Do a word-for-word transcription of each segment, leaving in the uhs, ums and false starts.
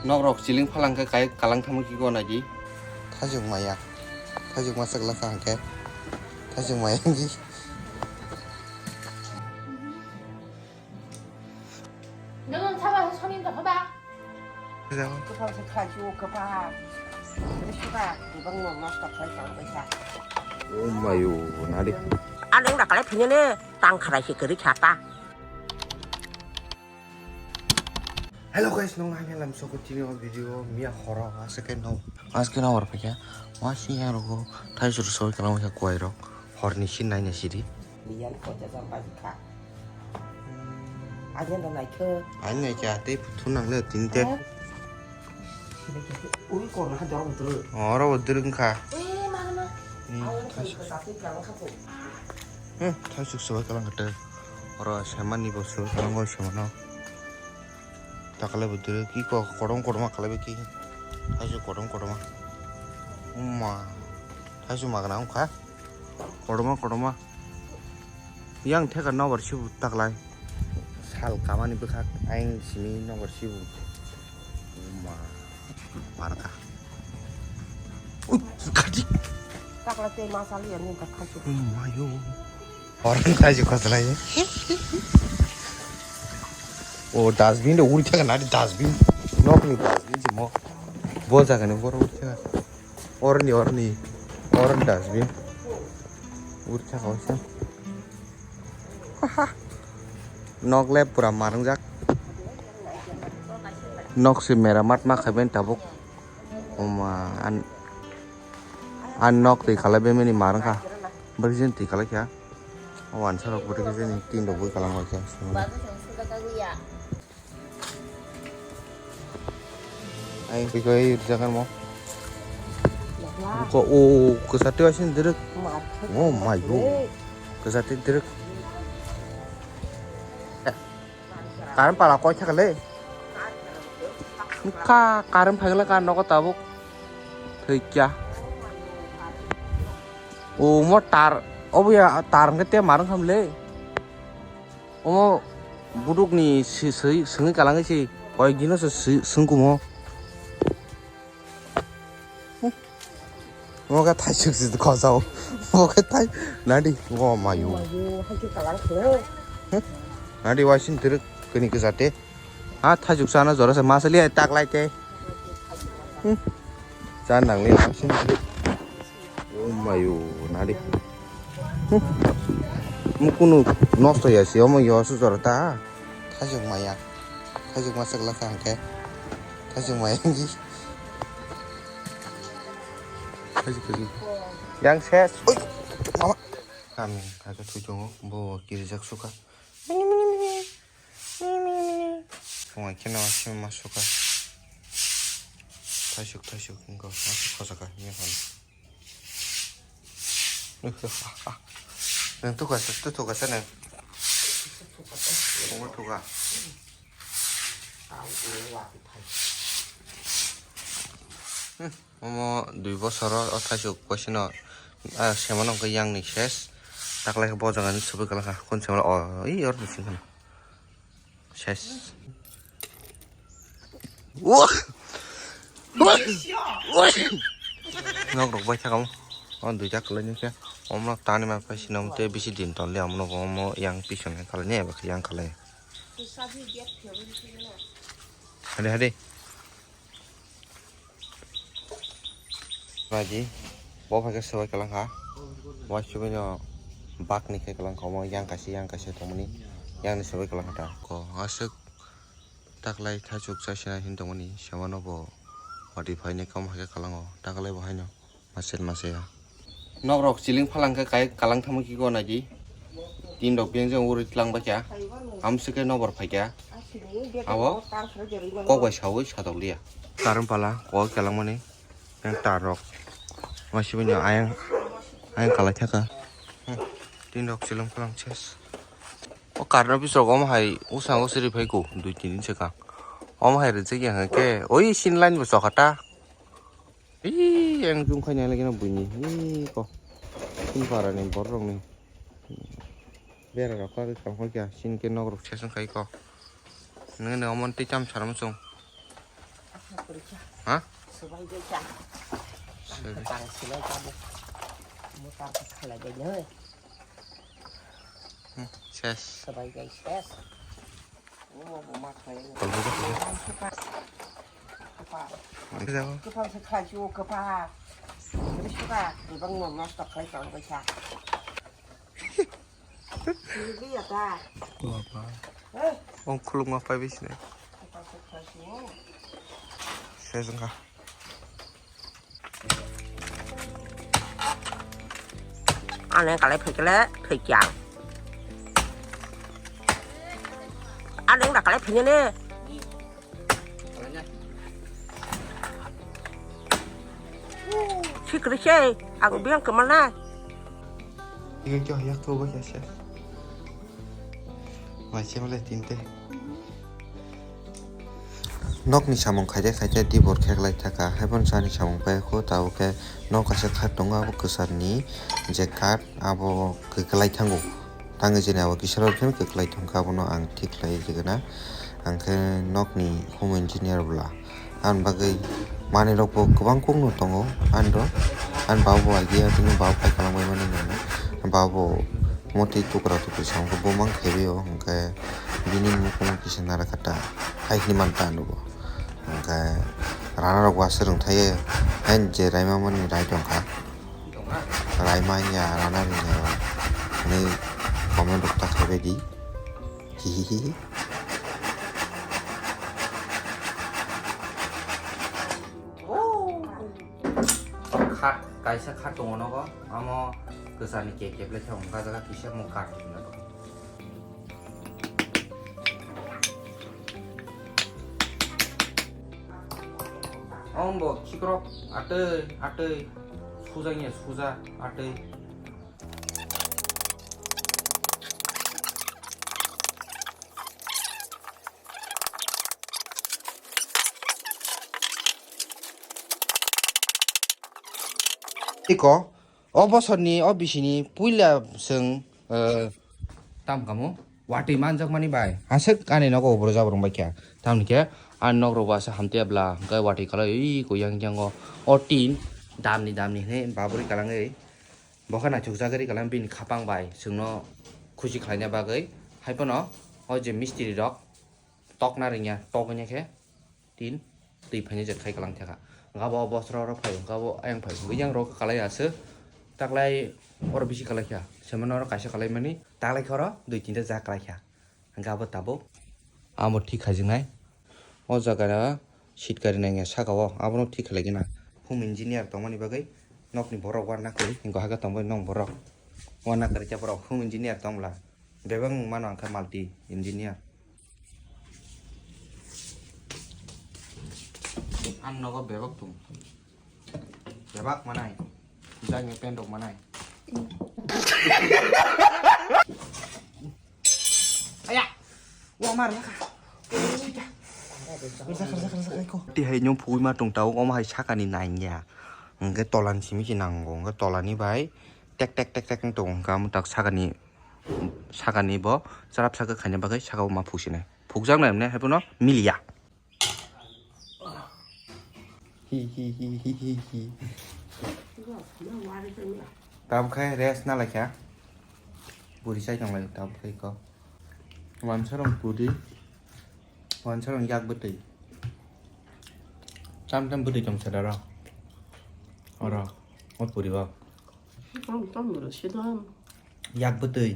Nok rok chiling phalang khe kai kalang thangma kiko nai di. Thajwk maya. Thajwk masa glak ang khe. Thajwk maya wngwi. Nung sabo soni tongkha ba? Kwphang se khai su, kwphang. Bwswk ba, kwbangma nosto khai tong kha. Oh mayo, nari. Ano wng da kalai phini ne, tang kharai se kwrwi kha ta. Hello guys, nong hai helam soko tini o video miya horo asake no. Aske no hor phikya. Wasi ya rogo thai suru soi kalam wasa kuai rok. Hor ni sin nai na siri. Liyan ko jaga bajikha. Agen da naikhe. Ani nai kya te puthu nang le tin te. Ui, kor na ha dorong dulu. Oro o dulu kha. Eh, mana ma? Hmm, thai suk. Thai suk soi kalam kha te. Oro semani bo soi kalam go semano. Takle bo dulu ki ko kodong kodoma kalai be ki. Thai suk kodong kodoma. Umma. Thai suk magna ungkha. Kotorma kotorma. Yang theka nobar sibu taklai. Sal kamani bwkhak ayang simi nobar sibu. Uma. Marka. Ui, khati. Takla tei ma sal ya ni ka khachu. Uma yo. Orang khachu khaslai. O dustbin de uri theka nari dustbin. Nokni dustbin simo. Bo jaga ni boro uri theka. Orni, orni, orni dustbin. Uri thaka waisa. Nok le pura marwngjak. Nok se meramat ma khaiben tabuk. Oma an, an nok twi khalai bemani marwngkha. Bwrwi jani twi khalai kha. O wansa rok bwtwi khe jani tin rok bwrwi kalang bai kha. Ai, bigoi rijakan mo. Ko o, kesate asin direk. Oh my god. Kesate direk. Karam pala koi thakale. Ka karam phagla ka nogo tabuk. Thikya. O mo tar, obo ya tar nge te marang khamle. Omo budukni si-, si-, sengwi kalangwi si koyekdino se si-, sengkumo. Omo khe thaisuk si khojao. Omo khe thai nadi. O mayu. Mayu, hai khe kalang khe. Nadi waising twrwk kini kwchate. Ha thaisuk sana jora se masali ai taklai te. Hmm. Cha nangli nangsing. Oh mayo, nari. Hmm. Mukunu nosto ya si, omo yo su jora ta. Thaisuk maya. Thaisuk masa glak ang khe. Thaisuk maya ngi. Thaisuk, thaisuk. Yang ses. Oi. Mama. Kami kata tuh jongo, bo kirijak suka. Mini, mini, mini. Mini, mini, mini. Phungai kheno aswk ma suka. Thaisuk, thaisuk, wngkha, aswk khojaka, mia hwn. Nwng tukha, tukha sa nwng. Phungo tukha. Hmm. Omo dui bosoro o thaisuk koisino, ah, semano hwnkhe yang ni ses. Taklai khe bo jaga ni subui kalangkha. Kun semano o, i, oro ni singkha na. Ses. Nok rok bai thaka mo. O duita kwlai ni khe. Omo tani ma pai sino te bisi din ton le omo no omo yang pison khalai ni eba yang khalai. Hade, hade. Naidi, bo phaikhe swbai kwlangkha. Bo swbaino bakni khe kwlangkha, omo yang kaisa, yang kaisa tongmani, yang ni swbai kwlangkha ta. Ko aswk taklai thaichuk chasina hin tongmani, semano bo watwi phaini kamo hai khe kwlango, taklai bo haino. Masen mase ya. Nok rok chiling phalang khe kai kalang thangma kiko nai di. Tin rok beng jang uri tlang ba kya. Am se khe nobor phai kya. Abo kok bai sawi satok liya. Karam pala kok kalang mani. Yang tar rok. Masih punya ayang, ayang kalai thaka. Tin rok chiling phalang ses. O karna bis rok om hai usang usri phai ko dui tin din se ka. Om hai rejek yang ke. Oi sin line bo chokata. Ih, yang jung khai nai lagi na buini. Ih, ko. Sini para ni bor rong ni. Bera rok ka kam khai kya. Sini ke nok rok sesang khai ko. Nang ne omon ti cham saram sung. Ha? Swbai bai cha. Swbai. Tang swbai cha bo. Mo tang khalai bai noi. Hmm, ses. Swbai bai ses. Omo bo ma khalai. Kolbu ko. Kwpal. Kwpal. Kwpal se khalai si o kwpal. Bwswra kwbangma nosto khalai tong bai cha. Baba. Ong khulukma phai bisne. Sejengkha. Ane kalai phaikele phaikyang. Ane da kalai phainene. Sikri se, ang biang kemana? Ikan kyo yak to ba kya se? Mai se male tinte. Nokni samung khaide khaide dibor kheklai thaka, haibon sani samung pai kho, tabuk khe nok kaisa khat tongo, abo kwchar ni je kath, abo kwklai thango. Tangwi jeni abo kisa rok phano kwklai thangkha, abono ang thik khlai rwgwna. Ang khe nokni home engineer bwla. Ani bagwi manwi rok bo kwbang kokno tongo ani rok. Ani baba bo idea tini baba pai kwlangbai mani nangno. Baba bo motwi tukra tukri samung khe bo mang khaiwi o, hwnkhe bini mukhumu kisa nara kha ta, hai hinwi man ta ano bo. Hwnkhe rana rok bo aswk rwngthai, haini je raima mani rai tongkha. Raima ya rana rwngya rok hinwi comment rok ta khaibai di. Hihihihi. Khat, kaisa khat tongo nogo, omo kwchani kep kep le thang, o jaga kisa mo khat hinwi. Omo bo khikrok atwi atwi sujak ya suja atwi. Iko, o bosor ni, o bisi ni puila chwng, eh, tam kamo, watwi manjak mani bai. Aswk ani nogo boro jabra wng bai kha. Tamni khe ani nok rok bo aswk hamtwi ya bwla, hwnkhe watwi kwlai ui kuyang yango. O tin damni damni hinwi babri kwlangwi. Bo khe naithok jak ri kwlai bini khapang bai chwngno khusi khlaina bagwi. Hai phano o je mistiri rok tokna rwngya, tok wngya khe tin twi phaina je khai kwlang thaka. Hwnkhe abo bosra oro phai, hwnkhe abo ayang phai, hwnkhe yang rok kwlai aswk. Taklai oro bisi kwlai kha, semano oro kaisa kwlai mani, taklai khe oro dui tinta jak kwlai kha. Hwnkhe abo tabuk amo thik khajiknai. O jaga seat gari nangya saka o, abono thik khlai gana. Home engineer tongmani bagwi nokni borok uanakwrwi, hwnkhe hakhe tongbai nok borok uanakwrwi khe borok home engineer tong bwla. Bebak wng mano ang khe multi engineer. Ang nogo bebak tong. Bebak manai. Jagni pen rok manai. Aya. Wa mar ya. Tihai nyung phugwi ma tong tao, omo hai sakani nangya. Hwnkhe tolani simi se nango, hwnkhe tolani bai tek tek tek tek wng tongo, hwnkhe amo tak sakani, sakani bo charap sakha khaina bagwi saka o ma phuksinai. Phukjaknai hwnwi hai phano miliya. Hi, hi, hi, hi, hi, hi. Tabuk khai rest na laikha. Puri chai tong lai tabuk khai ko. Wansarong puri. Wansarong yak bwtwi. Tam tam bwtwi tong sa daro. Oro. O puri o. Tam tam bwtwi sidam. Yak bwtwi.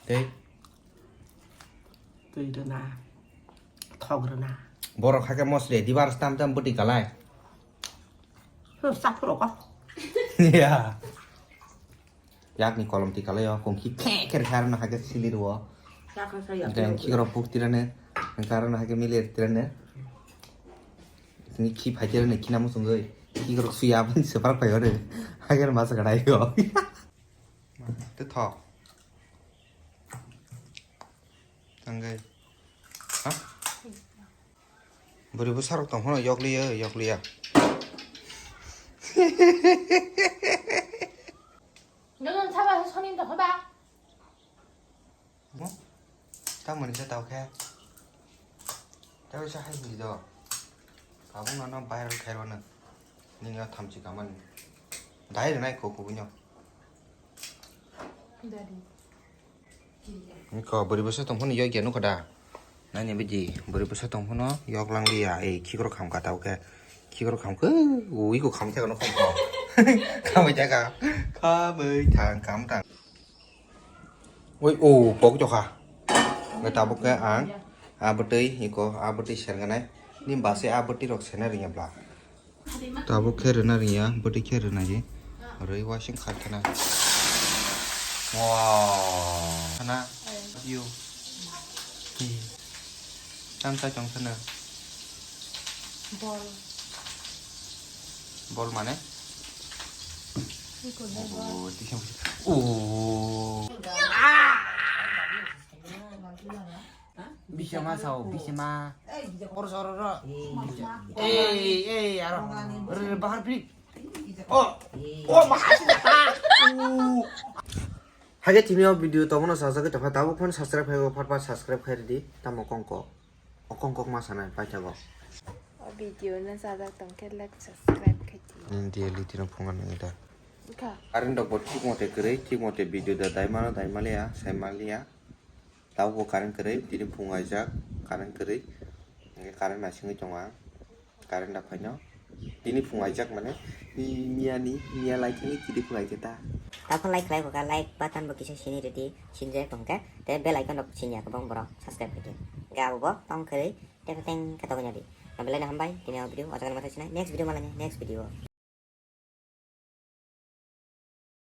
Tei. Twi rwna, thok rwna. Borok hakhe mosle dibar tam tam bwtwi kalai. Saphuru kok. Ya. Yakni kolom twi kalai o, kongki khe khe khe arwna hakhe sili rwo. Yakha sa yak. Then khikrok puk tirane, hwnkhe arwna hakhe milir tirane. Tini khi phai tirane khina muchungwi. Khikrok suya aboni swprak phai ore. Hakhe masa kadai o. Tei thok. Tangwi. Ha? Bwrwi bwsarok tong phano yokliya, yokliya. Dojon saba se sonin tong ba. Mo? Tamoni se tau khe. Tau se hai ni do. Tabuk no viral khairwano. Nini o thamchi kamani. Dai rwnai kho kubui no. Daddy. Ko bwrwi bwsa tong phano yok ya nukho da. Nani bidi bwrwi bwsa tong phano yok lang liya. Ei khikrok kham ka tau khe. Khikrok kham khe ui ko kham thaka nukho ko. Kham thaka. Kha bai thang kam thang. Oi o pok jokha. Ngai tabuk khe ang abwtwi iko abwtwi serganai. Ni base abwtwi rok sena ringya bla. Tabuk khe rwna rwya, bwtwi khe rwna di. Rwi wasing kharkhana. Wow. Khana. View. Tam ta chong khana. Bol. Bol mane? Iko bol. Oh, tisam. Oh. Bisema sao, bisema. Por soro ro. Ei, ei, aro. Re, re, bahar prik. Oh, oh, bahar prik. Hage tini o video tomono sajagwi tongkha, tabuk phone subscribe khai, phat phat subscribe khai ridi, tamo kongko. O kongkok ma sanai paithago. O video no sajak tongkhe like subscribe khai di. Nini daily tino phungan nini da. Kha. Current rok bo thik mote kwrwi, thik mote video da dai mano, dai maliya, sai maliya. Tabuk bo current kwrwi, tini phung aijak, current kwrwi. Hingke current naisingwi tongo ang. Current da phaino. Tini phung aijak mane, ni miya ni, miya lai thangwi tini phung aijak ta. Taphang like khlai kho kha, like button bo kisa sini ridi, sinjak tong khe, te bell icon rok sinya khe bong borok subscribe khe di. Ga bo tong khri, teng teng khe togwi nadi. Belai no hambai, tini o video, o jaga ni mwtai sinai, next video malai, next video.